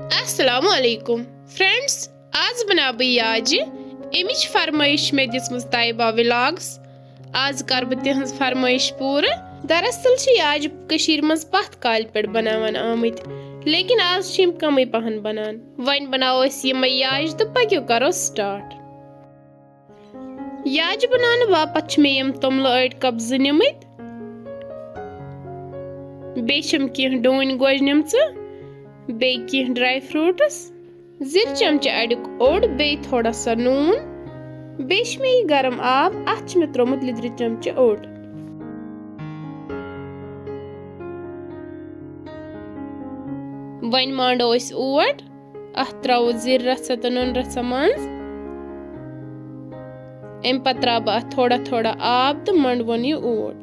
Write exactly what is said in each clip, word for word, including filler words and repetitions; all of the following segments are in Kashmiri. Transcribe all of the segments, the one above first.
السلام علیکم فرینڈز، آز بناو بہٕ یاجہِ۔ اَمِچ فرمٲیش چھِ مےٚ دِژمٕژ طیبہ ولاگس۔ آز کر بہٕ تِہنٛز فرمٲیش پوٗرٕ۔ دراصل چھِ یاجہِ کٔشیٖرِ منٛز پتھ کالہِ پٮ۪ٹھ بناوان آمٕتۍ، لیکن آز چھِ یِم کمٕے پہن بنان۔ وۄنۍ بناوو أسۍ یِمے یاجہِ تہٕ پٔکِو کرو سٹارٹ۔ یاجہِ بناونہٕ باپتھ چھِ مےٚ یِم توٚملہٕ أڑۍ کپ زٕ نِمٕتۍ، بیٚیہِ چھِم کینٛہہ ڈوٗنۍ گوجہِ نِمژٕ، بیٚیہِ کینٛہہ ڈراے فروٹس، زِرِ چمچہٕ اَڑیُک اوٚڑ، بیٚیہِ تھوڑا سا نوٗن۔ بیٚیہِ چھِ مےٚ یہِ گرم آب، اَتھ چھِ مےٚ ترٛوومُت لیٚدرِ چمچہٕ اوٚڑ۔ وۄنۍ مانڈو أسۍ اوٹ۔ اَتھ ترٛاوو زِرِ رَژھا تہٕ نُنہٕ رَژھا منٛز۔ اَمہِ پَتہٕ ترٛاوٕ بہٕ اَتھ تھوڑا تھوڑا آب تہٕ مانڈوُن یہِ اوٹ۔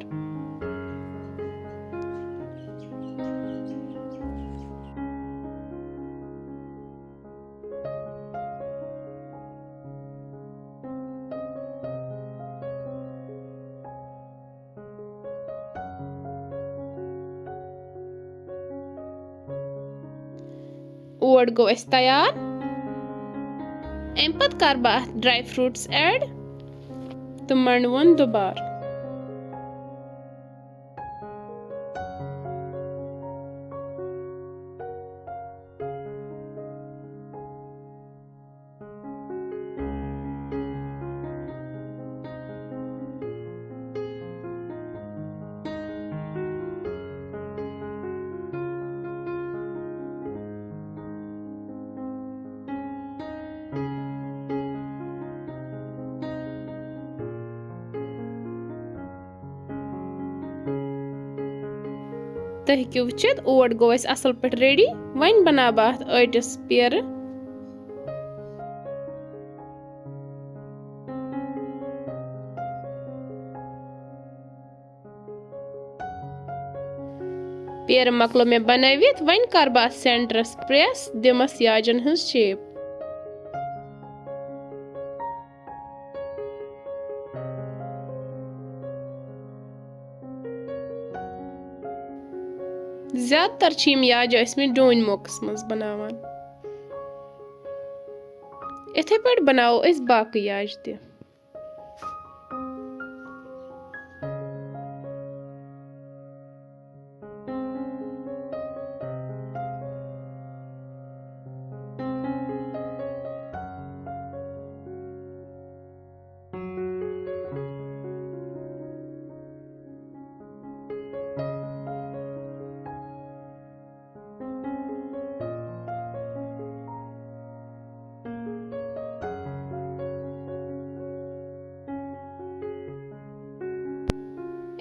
اوٹ گوٚو اَسہِ تیار۔ اَمہِ پَتہٕ کَرٕ بہٕ اَتھ ڈراے فروٹس ایڈ تہٕ مَنڈوُن دُبارٕ۔ تُہۍ ہیٚکِو وٕچھِتھ، اوٹ گوٚو اَسہِ اَصٕل پٲٹھۍ ریڈی۔ وۄنۍ بَناو بہٕ اَتھ ٲٹِس پیرٕ۔ پیرٕ مۄکلو مےٚ بَنٲوِتھ، وۄنۍ کَرٕ بہٕ اَتھ سینٹرَس پریس، دِمَس یاجَن ہٕنٛز شیپ۔ زیادٕ تر چھِ یِم یاجہِ ٲسمٕتۍ ڈوٗنۍ موقعس منٛز بناوان۔ یِتھے پٲٹھۍ بناوو أسۍ باقٕے یاجہِ تہِ۔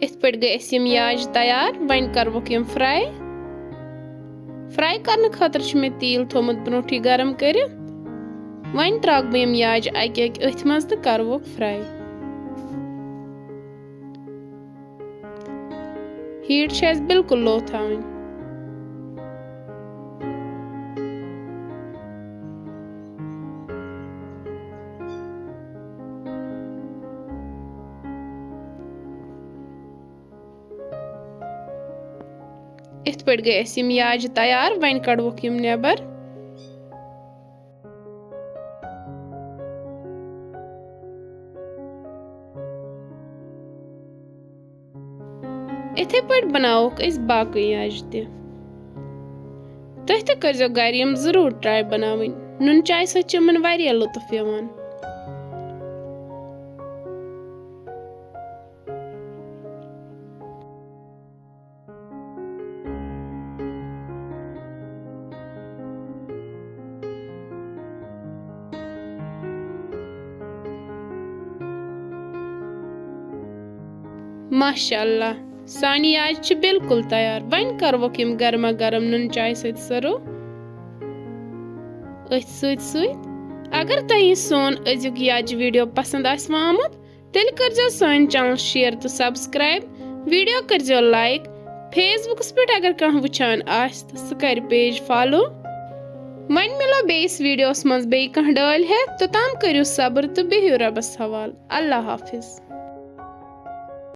یِتھ پٲٹھۍ گٔے اَسہِ یِم یاجہِ تیار۔ وۄنۍ کَرٕووکھ یِم fry۔ Fry کرنہٕ خٲطرٕ چھُ مےٚ تیٖل تھوٚومُت برونٛٹھٕے گرم کٔرِتھ۔ وۄنۍ ترٛاوَکھ بہٕ یِم یاجہِ اَکہِ اَکہِ أتھۍ منٛز تہٕ کَرٕووکھ fry۔ Heat چھِ اَسہِ بالکل low تھاوٕنۍ۔ یِتھ پٲٹھۍ گٔے اَسہِ یِم یاجہِ تیار، وۄنۍ کَڑوکھ یِم نٮ۪بر۔ یِتھے پٲٹھۍ بناووکھ أسۍ باقٕے یاجہِ تہِ۔ تُہۍ تہِ کٔرزیٚو گرِ یِم ضروٗر try بناوٕنۍ۔ نُن چاے سۭتۍ چھُ یِمن واریاہ لطف یِوان۔ ماشاء اللہ، سانہِ یاجہِ چھِ بالکل تیار۔ وۄنۍ کروکھ یِم گرما گرم نُن چاے سۭتۍ serve أتھۍ سۭتۍ سۭتۍ۔ اگر تۄہہِ یہِ سون أزیُک یاجہِ video پسند آسہِ آمُت، تیٚلہِ کٔرزیٚو سٲنۍ channel share تہٕ subscribe، video کٔرزیٚو like، Facebookس پٮ۪ٹھ اگر کانٛہہ وٕچھان آسہِ تہٕ سُہ کرِ page follow۔ وۄنۍ مِلو بیٚیِس videoس منٛز بیٚیہِ کانٛہہ ڈٲلۍ ہٮ۪تھ، توٚتام کٔرِو صبر تہٕ بِہِو رۄبس حوالہٕ۔ اللہ حافظ۔